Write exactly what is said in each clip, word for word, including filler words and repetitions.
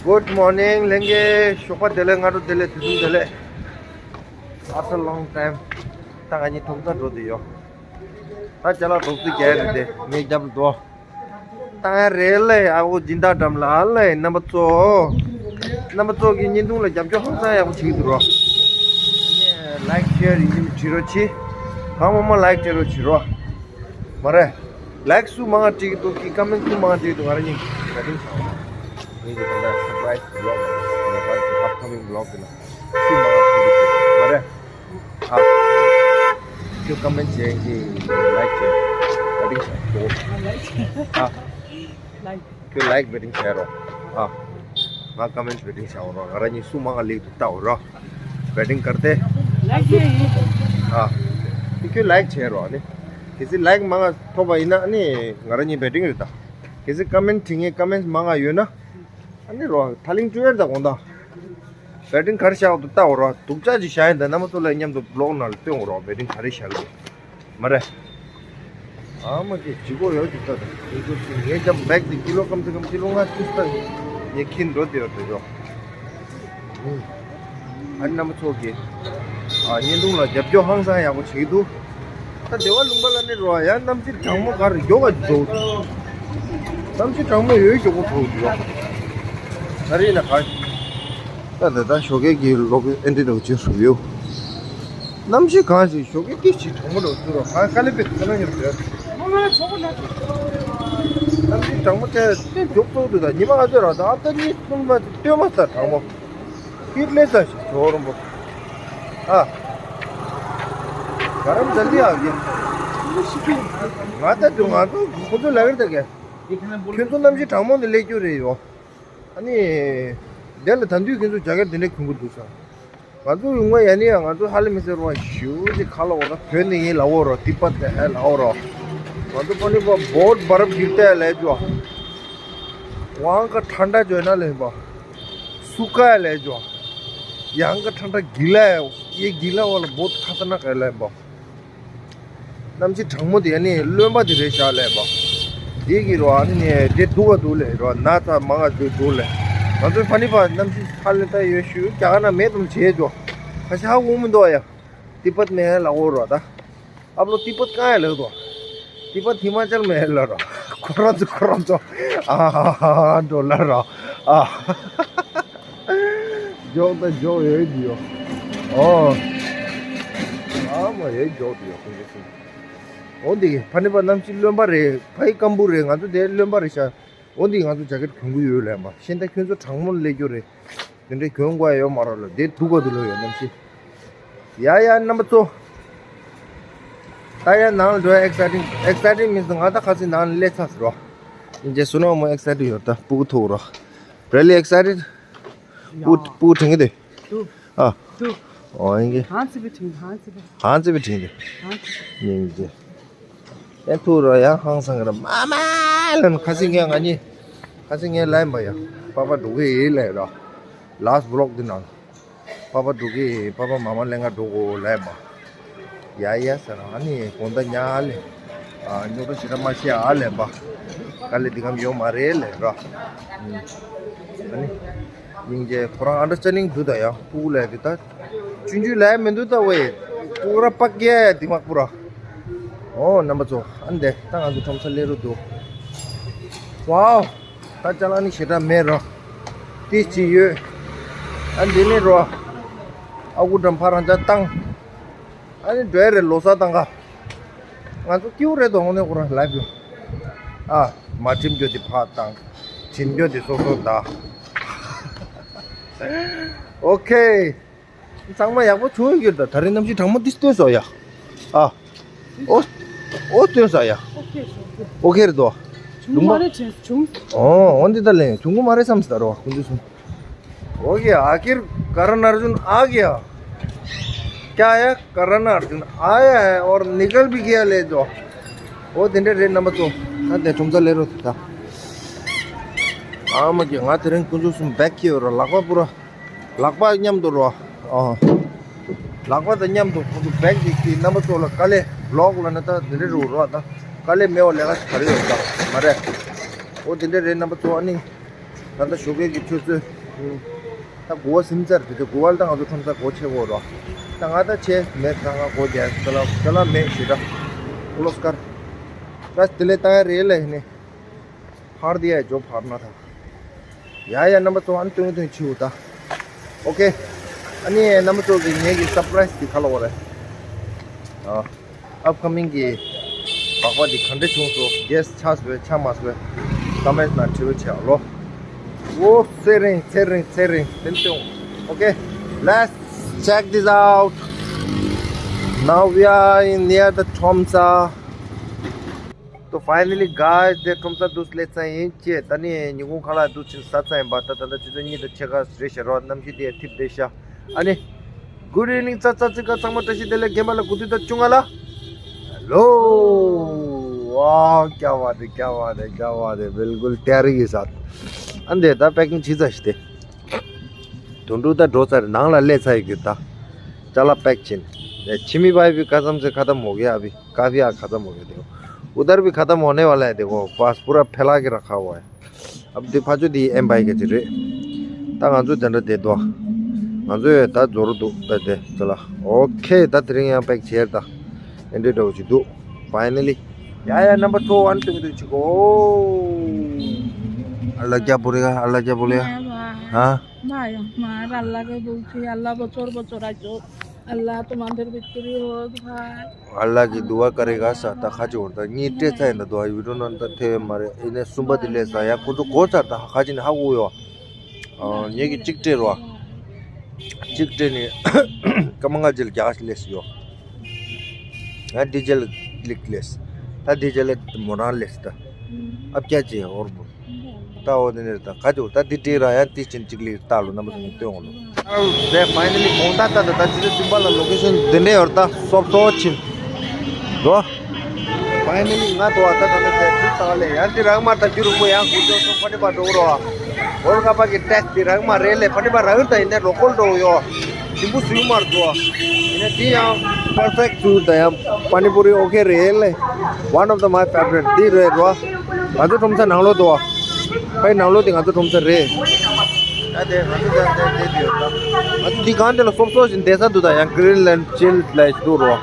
Good morning ལྷན་རྒྱས། ཞོགས་པ་བདེ་ལེགས། སྔ་དྲོ་བདེ་ལེགས། དུས་གསུམ་བདེ་ལེགས། After long time ད་ང་གཉིས་ཐུག་ས་འགྲོ་དུས་ཡོད། ད་ཅ་ལག་རྡོག་རྩིས་རྒྱག་ཡ་རེད་དེ། ངའི་རྒྱབ་ལ་འགྲོ། ད་ང་རེད་ལེ། ཨ་ཁུ་སྦྱིན་བདག་འགྲམ་ལ་ཨ་ལེ། རྣམ་པ་ཚོ། རྣམ་པ་ཚོ་གི་བརྙན་ཐུང་ལ་རྒྱབ་སྐྱོར་ཧང་སང་ཡག་པོ་བྱེད་ཀྱི་འདུག་རོ། Like share ཡིན་གཅིག་མིན་གཅིག་བྱེད་རོགས་གྱིས། གང་མང་མང་like བྱེད་རོགས་བྱེད་རོགས། མ་རེད། Like སུ་མང་བ་བྲིས་ཀྱི་འདུག་གི། Comment སུ་མང་བ་བྲིས་འདུག་ང་རང་གཉིས་བེ་ཊིང་བྱ་བ། ངེད་ཀྱི་ད་ལྟ་surprise vlog ང་རང་གི་upcoming vlog དེ་ལ་སུ་མང་བ་བྲིས་ཀྱི་འདུག་མ་རེད། ཨ། ཁྱོད་comment བྱེད་ཀྱི། Like བྱེད། བེ་ཊིང་བྱ་འདུག་ཨ། Like ཁྱོད་like བེ་ཊིང་བྱས་རོགས། ཨ། ང་comment བེ་ཊིང་བྱའོ་རོགས། ང་རང་གཉིས་སུ་མང་བ་ལེགས་འདུག་བལྟའོ་རོགས། Betting करते हैं। Like ཡིན། ཨ། དེ་ཁྱོད་like བྱས་རོགས་ཨ་ནི། གལ་སྲིད་like མང་བ་ཐོབ་པ་ཡིན་ན་ཨ་ནི་ང་རང་གཉིས་བེ་ཊིང་རེད་ད། གལ་སྲིད་comment བྲིས་མཁན་comment མང་བ་ཡོད་ན་ཨ་ནི་རོགས་ད་ལིང་ཅུ་ཡར་ད་དགོང་དག་བེ་ཊིང་ག་རེ་བཞག་འདུག་བལྟའོ་རོགས། སྡུག་ཅག་ཅིག་བཞག་ཡིན་ད། རྣམ་པ་ཚོ་ལ་མཉམ་དུ་བི་ལོག་ནང་ལ་སྟོན་འོ་རོགས། བེ་ཊིང་ག་རེ་བཞག་འདུག་མ་རེད། ཨ་མ་གི་ལྗིད་ཁོག་ཡོད་ཀྱི་ད། ད་ཁྱོད་ཚོ་ངའི་རྒྱབ་བེག་དེ་ཀི་ལོ་སྐམ་ས་སྐམ་ཀི་ལོ་ལྔ་བཅུ་ཙམ་ངས་འཁྱེར་འགྲོ་བསྡད་ཡོད་དོ་ཡོ། ཨ་ནི་རྣམ་པ་ཚོ་གི་ཨ་བརྙན་ཐུང་ལ་རྒྱབ་སྐྱོར་ཧང་སང་ཡག་པོ་བྱེད་ཀྱི་འདུག་ད་སྡེ་བ་ལུང་པ་ལ་ནི་རོ་ཡ་གནམ་གཤིས་གྲང་མོ་ག་རེ་མགྱོགས་ག་རྫོགས་འདུག་གནམ་གཤིས་གྲང་མོ་ཡོད་མགྱོགས་པོ་གྲོགས་འདུག་ཡོ། ད་རེས་ན་ག་ད་ད་ད་ཞོགས་ཀས་ཀྱི་ལོག་ཨེ་འདྲི་འདྲ་བོ་ཅིག་བཟོ་གི་ཡོད། གནམ་གཤིས་གང་ཞིག་ཞོགས་ཀས་ཀྱི་ཞིག་གྲང་མོ་འདྲ་བོ་ཚུར་རོ། གང་དཀའ་ལས་པའི་ཁ་ན་ཉོ་བྱོས། གནམ་གཤིས་གྲང་མོ་དེ་དེ་མགྱོགས་ཚོགས་འདུག་ད་ཉི་མ་ང་ཚོས་ར་ད་ཨ་ད་ནི་སྟོན་མ་སྟོན་མ་ས་གྲང་མོ། ཧིཊ་ལེ་ས་ཞིག་ཇོ་རོམ་པོ། ཨ། ག་རམ་ཟ་ལི་ཨ་གི། ང་ད་དུ་ང་ཚོ་ཁོ་ཚོ་ལ་གར་ད་གི། ཁྱོད་ཚོ་གནམ་གཤིས་གྲང་མོ་ནི་སླེབས་རྒྱུ་རེད་ཡོ། ཨ་ནི། དེ་ལ་ད་དུས་ཁྱོད་ཚོ་ཇ་ཀེཊ་དེ་འདྲ་གྱོན་གི་འདུག་ས། ང་ཚོ་ཡོང་བ་ཡ་ནི་ཡ་ང་ཚོ་ཧ་ལས་མི་ཟེར་བ་ཞུ་ཅིག་ཁ་ལ་འོ་ད་བོད་ནས་ཡིན་ལ་འོ་རོ། ཏི་པ་ཏེ་ཧེ་ལ་འོ་རོ། ང་ཚོ་པ་ནི་པ་བོད་བར་བར་གྱི་ཏེ་ལས་ཇོ། ཝང་ཀ་ཐན་ཏྲ་ཇོ་ན་ལེན་པ། སུ་ཀ་ལས་ཇོ། ཡང་ཀ་ཐན་ཏྲ་གི་ལ་ཡེ་གི་ལ་བ་ལ་བོད་ཁ་ས་ན་ག་ལེན་པ། གནམ་གཤིས་གྲང་མོ་དེ་ནི་རློན་པ་དེ་རེད་ཤག་ལས་པ། དེ་གི་རོ་ཨ་ནི་ནི་དེ་སྡུག་ག་འདུག་ལས་རོ། ན་ཚ་མང་ག་འདུག་འདུག་ལས། ང་ཚོའི་ཕ་ནི་ཕ་གནམ་གཤིས་ཧ་ལས་ད་ཡོད་ཞུ་རྒྱ་གར་ན་མེད་དམ་བྱས་ཇོ། ཁ་ཤ་ཧ་གོ་མི་འདུག་ཡ། ཏི་པད་མེད་ལ་འོ་རོ་ད། ཨབ་ལོ་ཏི་པད་གང་ཡ་ལག་དོ། ཏི་པད་ཧི་མ་ཅལ་མེད་ལ་རོ། ཁོ་རང་ཚོ་ཁོ་རང་ཚོ་ཨ་ཧ་ཧ་ཧ་འགྲོ་ལ་རོ། ཨ། འཇོག་ད་འཇོག་ཡོད་འདི་ཡོ། ཨོ། ཨ་མ་ཡོད་འཇོག་འདི་ཡོ་ཁོང་ཚོ་སུ། འོ་འདི་ཕ་ནི་པ་གནམ་གཤིས་རློན་པ་རེད། ཕ་ཡི་སྐམ་པོ་རེད། ང་ཚོ་དེ་རློན་པ་རེད་ཤག་འོ་འདི་ང་ཚོ་ཇ་ཀེཊ་གྱོན་གི་ཡོད་ལས་མ་ཤེས་ད་ཁྱོད་ཚོ་གྲང་མོ་སླེབས་རྒྱུ་རེད། དེ་འདྲའི་གྱོན་དགོས་ཡ་ཡོད་མ་རེད་ལ། དེ་སྡུག་ག་དུ་ལོ་ཡོད་གནམ་གཤིས། ཡ་ཡ་རྣམ་པ་ཚོ། ད་ཡ་ནང་ལ་འགྲོ་ཡ་ཨེག་སའི་ཊིང་། ཨེག་སའི་ཊིང་མིན་སོང་ང་ད་ཁ་སི་ནང་ལ་སླེབས་ཚར་སོང་རོ། ཡིན་ཅེ་སུ་ནོ་མོ་ཨེག་སའི་ཊིང་ཡོད་ད་སྤུ་གུ་ཐུག་རོ། Really excited? སྤུ་གུ་སྤུ་གུ་དྲན་གི་འདུག་ཨ། ཨོ་ཡིན་གི། གང་ཚིག་པའི་དྲིན་གང་ཚིག་པའི། གང་ཚིག་པའི་དྲིན་གི། གང་ཚིག་པའི། ཡིན་གི། ཨེ་ཐུག་རོ་ཡ་ཧང་སང་གི་ར་མ་མ་ལན་ཁ་སི་ངས་ང་གཉིས། ཁ་སི་ངས་ལན་པ་ཡ། པ་པ་འགྲོ་གི་ཡིན་ལས་ར། Last vlog འདི་ནང་། པ་པ་འགྲོ་གི་ཡིན། པ་པ་མ་མ་ལན་ང་འགྲོ་གོ་ལས་མ། ཡ་ཡ་ཟེར་ར་ཨ་ནི་དགོང་དག་ཉ་ལེ། ཨ་ཉོ་ད་ཞེ་དྲག་མ་ཤེས་ཨ་ལས་པ། དཀའ་ལས་འདི་གམ་ཡོད་མ་རེད་ལས་ར། ཨ་ནི། སྙིང་རྗེ་ཁོ་རང་understanding འདུག་ད་ཡ། སྤུ་གུ་ལས་དེ་ད། ཆུང་ཆུང་ལས་མི་འདུག་ད་ཝེ། སྤུ་གུ་ར་པག་གེ་དེ་མག་པུ་ར། ཨོ་རྣམ་པ་ཚོ་ཨ་འདས་ད་ང་ཚོ་ཁྲོམ་ས་སླེབས་རོ་འདུག་ཝའོ། ད་ཅ་ལག་ནི་ཞེ་དྲག་མེད་རོ། ཏིས་ཅི་ཡོད། ཨ་འདི་ནི་རོ། ཨ་ཁུ་འགྲམ་ཕ་རང་ཅག་བཏང་། ཨ་ནི་འགྲོ་ཡ་རེད་ལོ་གསར་བཏང་ག་ང་ཚོ་སྐྱིད་པོ་རེད་དོ་དངོས་གནས་ཁོ་རང་ལའིབ་ལ། ཨ། མ་གྲིམ་རྒྱུ་དེ་ཕར་བཏང་། གྲིམ་རྒྱུ་དེ་སོ་སོ་ད། ཨོ་ཁེ། ཚང་མ་ཡག་པོ་བྱུང་ཡོད་ཀྱི་རེད་ད། ད་རིང་གནམ་གཤིས་གྲང་མོ་འདི་སྟོན་སོང་ཡ། ཨ། ཨོ། ཨོ་སྟོན་སོང་ཡ། ཨོ་ཁེ་རེད་དོ། བྱུང་མ་རེད་དྲན་བྱུང་། ཨོ་འོ་འདི་ད་ལན་བྱུང་གི་མ་རེད་བསམ་ཟེར་རོ་ཁོང་ཚོས་གསུངས། ओके, आखिर करण अर्जुन आ गया। क्या आया? करण अर्जुन आया है और निकल भी गया ले जाओ। འོ་དེ་འདྲ་རེད་རྣམ་པ་ཚོ། ད་དེ་ཁྲོམ་ས་སླེབས་རོགས་ད། ཨ་མ་གི་ང་དེ་རིང་དཀོན་མཆོག་གསུམ་བེག་ཁྱེར་ཡོད་ར་ལག་པ་པུ་ར། ལག་པ་མཉམ་དུ་རོ། ཨ། ལག་པ་དང་མཉམ་དུ་ཁོང་ཚོ་བེག་ཅིག་གི་རྣམ་པ་ཚོ་ལ་དཀའ་ལས་བི་ལོག་ལ་ན་ད་དེ་འདྲ་རུ་རོ་ད། དཀའ་ལས་མེད་པ་ལས་ཀ་ག་རེ་ཡོད་ད་མ་རེད། འོ་དེ་འདྲ་རེད་རྣམ་པ་ཚོ། ཨ་ནི། ད་ལྟ་ཞོགས་ཀས་ཀྱི་ཆུ་ཚོད། ད་དགུ་པ་ཟིན་ཚར། དེ་ཚོ་དགུ་པ་ལ་ད་ང་ཚོ་ཁྲོམ་ས་སྒོ་ཕྱེ་དགོས་རོ། ད་ང་ད་ཆེ་མེད། ད་ང་སྒོ་རྒྱག་ད་ལ་ཁྱོད་ལ་མེད་ཞེ་དྲག་ཀློ་སྐར། ར་དེ་ལས་ད་རེད་ལས་ནི། ཕར་དེ་ཡ་ཇོ་ཕར་ན་ད། ཡ་ཡ་རྣམ་པ་ཚོ་ཨ་ནི་སྟོན་སྟོན་ཆིའུ་ད། ཨོ་ཁེ། ཨ་ནི་རྣམ་པ་ཚོ་གི་ངེད་ཀྱི་སར་པ་རའི་སི་དེ་ག་ལ་བ་རེད། ཨ། ཨབ་ཁ་མིང་གི་སྦག་སྦག་འདི་ག་འདྲ་བྱུང་སོང་། གེ་སི་ཆགས་སོང་ཆགས་མ་སོང་། ཀོ་མེན་ཊི་ནང་བྲིས་པ་བྱས་ཨ་ལོ། ཨོ་ཚེ་རིང་ཚེ་རིང་ཚེ་རིང་ཏན་ཏན། Okay, let's check this out. Now we are in near the Tromsa. So finally guys, the Tromsa འདུག་སླེབས་ཚར་ཡིན་ཅེས། ད་ནི་ཉིན་གུང་ཁ་ལག་འདུག་ཕྱིན་ཟ་ཚར་ཡིན་པ། ད་ད་ལྟ་ཆུ་ཚོད་གཉིས་དང་ཕྱེད་ཀ་རེད་ཤག་རོ། གནམ་གཤིས་དེ་ཐིབས་བསྡད་ཤག་ཨ་ནི། Good evening ཚ་ཚ་ཚིག་ག་ཚང་མ་བཀྲ་ཤིས་བདེ་ལེགས། རྒན་པ་ལ་དགུ་ཐུག་དང་བཅོ་ལྔ་ལ། Hello. Wow, क्या बात है, क्या बात है, क्या बात है. बिल्कुल तैयारी के साथ. ཨ་འདི་ད་པེ་ཀིང་བྱས་ཚར་ཤག་སྟེ། དོན་གྲུབ་ད་འགྲོ་ཚར། ནང་ལ་སླེབས་ཚར་ཡོད་ཀྱི་ད། ཅ་ལག་པེག་བྱས་ནས། ཆི་མི་བྷའི་བྷི་ཁ་ཙམ་ཚེ་ཁ་ཏམ་ཧོ་གེ་ཨ་བྷི། ཀ་ཕི་ཨ་ཁ་ཏམ་ཧོ་གེ་དེ་ཧོ། ཨུ་དར་བྷི་ཁ་ཏམ་ཧོ་ནེ་ཝ་ལ་ཧེ་དེ་ཧོ། བཱས་པུ་ར་ཕེ་ལ་གེ་ར་ཁ་ཧོ་ཧེ། ཨ་བྷི་དེ་ཕ་ཆོ་དེ་ཨེམ་བྷའི་ག་ཅི་རེད། ད་ང་ཚོ་དེ་འདྲ་བསྡད་དོ། ང་ཚོ་ཡོད་ད་འཛོར་འདུག་ད་དེ་ཚོ་ལ། ཨོ་ཁེ། ད་དེ་རིང་ཡང་པེག་བྱས་ད། ཨེ་འདྲ་འདྲ་བོ་ཅིག་འདུག Finally. ཡ་ཡ་རྣམ་པ་ཚོ་ཨ་ནི་སྟོན་གྱི་འདུག་ཅིག་གོ། ཨ་ལ་ཀྱ་བོ་ལེ་ག་ཨ་ལ་ཀྱ་བོ་ལེ། हाँ। भाई हमारा अल्लाह का बोलती है, अल्लाह बचोर बचोर आ जो, अल्लाह तो मंदिर भीतरी हो भाई. अल्लाह की दुआ करेगा सा ता खाची होता नी टे था ना दुआ वीडियो नन ता थे मारे इने सुबह दिले सा या कुछ को सा ता खाची ने हागु यो. अ ये की चिक टे रो. चिक टे ने कमंगा जेल गैस लेस यो. या डीजल लिख लेस. ता डीजल मोरा लेस ता. अब क्या चाहिए और बोल. ད་འོ་དེ་ནས་ད་ག་ཅོ་ད་དེ་དྲིལ་ར་ཡང་དེ་ཕྱིན་གཅིག་ལས་ལྟ་ལོ་རྣམ་པ་ཚོ་ནས་སྟོན་འོང་ལོ། དེ་ཕའི་ནལ་ལི་དགོང་དག་ད་ད་ད་ཅི་ཟིན་པ་ལ་ལོ་ཀེ་ཤན་དེ་འདྲས་ཡོད་ད་སོབ་སོབ་ཕྱིན་འགྲོ། ཕའི་ནལ་ལི་ང་དོ་བ་ད་ད་ད་དེ་དུས་ཚ་བ་ལས་ཡང་དེ་རང་མ་ད་རྒྱུ་རུ་མོ་ཡང་གུ་ཅོ་སོང་ཕ་ནི་པ་འགྲོ་རོ། གོལ་ཀ་པ་གི་ཊེག་སི་དེ་རང་མ་རེད་ལས་ཕ་ནི་པ་རང་ད་ཡིན་ནས་ལོ་ཀོལ་འགྲོ་ཡོ། ཞིམ་པོ་ཟུག་མར་འགྲོ། ཡིན་ན་དེ་ཡང་པར་ཕེག་ཟུག་ད་ཡང་པ་ནི་པུ་རི་ཨོ་ཁེ་རེད་ལས། One of the my favorite དེ་རེད་རོ། ང་ཚོ་ཁྲོམ་ས་ནང་ལོགས་དུ་བ། ཕའི་ནང་ལོགས་དེ་ང་ཚོ་ཁྲོམ་ས་རེད། ད་དེ་ང་ཚོ་ད་དེ་དེ་དེ་ཡོད་ད། ང་ཚོ་འདི་གང་དེ་ལ་སོབ་སོབ་ཞིག་བསྡད་ས་འདུག་ད་ཡང་Greenland Chill Place འདུག་རོ།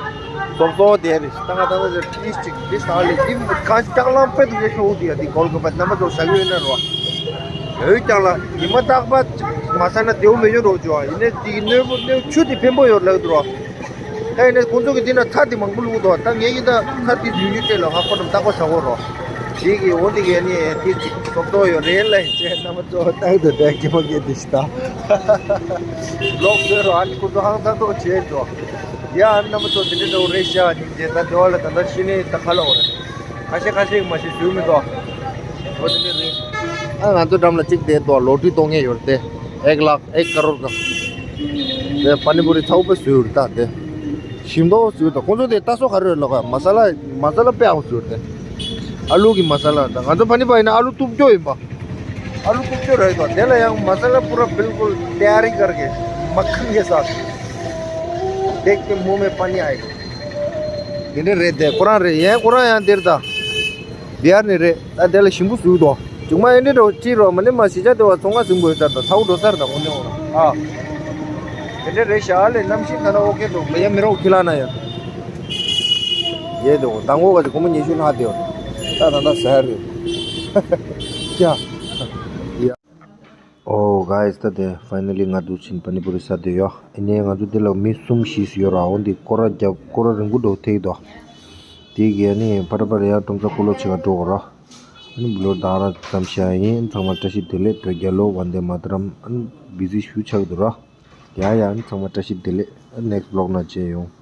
སོབ་སོབ་དེ་རེད། ད་ང་ད་ད་དེ་ཕིས་ཅིག་ཕིས་ཨ་ལེ་དེ་གང་ཅི་ཀྱང་ལང་པད་དུ་ཡེ་ཤོག་དེ་ཡ་དེ་གོལ་ཀ་པ་རྣམ་པ་ཚོ་ཟ་གི་ཡོད་ན་རོ། ཡོད་ཀྱང་ལ་ཉི་མ་རྟག་པ་མ་ཟ་ན་དེའུ་མེ་ཡོད་རོ་ཅོ་ཡིན་ནས་དེ་གནོད་པོ་གནོད་ཆུ་དེ་ཕན་པོ་ཡོད་ལགས་འདུག་རོ། ད་ཡིན་ནས་ཁོང་ཚོ་གི་དེ་ན་ཚྭ་དེ་མང་པོ་བླུགས་འདུག་ད་ངས་ཡིན་ད་ཚྭ་དེ་ཉུང་ཉུང་སྤྲད་ལ་ཧ་ཁོ་རྣམས་བཏགས་པ་ཟ་གོ་རོ། དེ་གི་འོ་དེ་གི་ནི་དེ་ཅིག་སོབ་སོབ་ཡོད་རེད་ལ་ཡིན་ཅེས་རྣམ་པ་ཚོ་ལྟ་གི་འདུག་ད་སྐྱེ་མ་སྐྱེ་དེ་ཞིག་ད་ལོག་སོད་རོ། ཨ་ནི་ཁོང་ཚོ་ཧང་སང་ཐོག་བྱས་འགྲོ། ཡ་ཨ་ནི་རྣམ་པ་ཚོ་དེ་འདྲ་འདྲ་བོ་རེད་ཤག་སྙིང་རྗེ། ད་འདི་བ་ལ་ད་ལྟ་ཤི་ནས་ད་ཁ་ལ་འོ་རེད། ཁ་ཤས་ཁ་ཤས་མ་ཤེས་ཞུ་མི་འདུག་འོ་དེ་འདྲ་རེད། ཨ་ང་ཚོ་འགྲམ་ལ་གཅིག་བསྡད་འདུག་ལོ་ཊི་གཏོང་མཁན་ཡོད་རེད་དེ། एक लाख एक करोड़ का དེ་པ་ནི་པུ་རི་ཚ་བོ་དཔེ་བཟོས་ཡོད་རེད་ད་དེ། ཞིམ་མདོག་བཟོས་འདུག་ཁོང་ཚོ་དེ་ལྟ་སོ་ག་རེ་རེད་ལོ་ག་མ་ས་ལ་མ་ས་ལ་དཔེ་ཨའོ་བཟོས་རེད་དེ། ཨ་ལུ་གི་མ་ས་ལ་ད་ང་ཚོ་པ་ནི་པ་ཡིན་ན་ཨ་ལུ་གཏུབ་སྐྱོ་ཡིན་པ། ཨ་ལུ་གཏུབ་སྐྱོ་རེད་དོ། དེ་ལ་ཡང་མ་ས་ལ་པུ་ར་བིལ་ཀུལ་ཏ་ཡ་རི་ཀར་གེ་མ་ཁང་གེ་ས། देख के मुंह में पानी आएगा། དེ་འདྲ་རེད་དེ་ཁོ་རང་རེད། ཡང་ཁོ་རང་ཡང་དེར་ད། བི་ཧར་ནས་རེད། ད་དེ་ལ་ཞིམ་པོ་བཟོས་འདུག་ཅུང་མ་ཡིན་འདྲ་འགྲོ་ཅི་རོ་མ་ནི་མ་ཞི་ཆ་དེ་བ་ཚོང་ཁ་ཟིན་པོ་ཡོད་ས་ད་ཚ་བོ་འགྲོ་ས་རེད་ད་ཁོ་ནི་འོང་ཨ། དེ་འདྲ་རེད་ཤག་ལས་གནམ་གཤིས་ད་ལྟ་ཨོ་ཁེ་འདུག་ཡ་མི་རོགས་ཁྱི་ལ་ན་ཡ། ཡེ་འདུག་དང་པོ་ག་ཅིག་ཁོ་མོ་ཉི་ཤུ་ལྷག་དེ་ད་ད་ད་ཟ་རེད། ཀྱ། ཡ། Oh guys, ད་དེ་finally ང་འདུག་ཕྱིན་པ་ནི་པུ་རི་ས་དེ་ཡོ། ཨ་ནི་ང་ཚོ་འདི་ལ་མི་གསུམ་བཞི་ཞིག་ཡོད་ར། འོ་འདི་སྐོར་ར་རྒྱབ་སྐོར་ར་རིང་པོ་འགྲོ་ཐེག་དོ། དེ་གི་ཨ་ནི་ཕ་ར་པ་ར་ཡ་ཀྲོང་ཚ་སྐོར་ལོ་ཆེ་ག་འགྲོ་གོ་ར། ཨ་ནི་བློ་དང་ར་ཙམ་ཤ་ཡིན། ཚང་མ་བཀྲ་ཤིས་བདེ་ལེགས། བོད་རྒྱལ་ལོ། ཝན་དེ་མ་ཏ་རམ། ཨ་ནི་བི་ཟི་ཞུ་ཆགས་འདུག་ར། ཡ་ཡ་ཨ་ནི་ཚང་མ་བཀྲ་ཤིས་བདེ་ལེགས། next vlog ན་མཇལ་ཡོང་།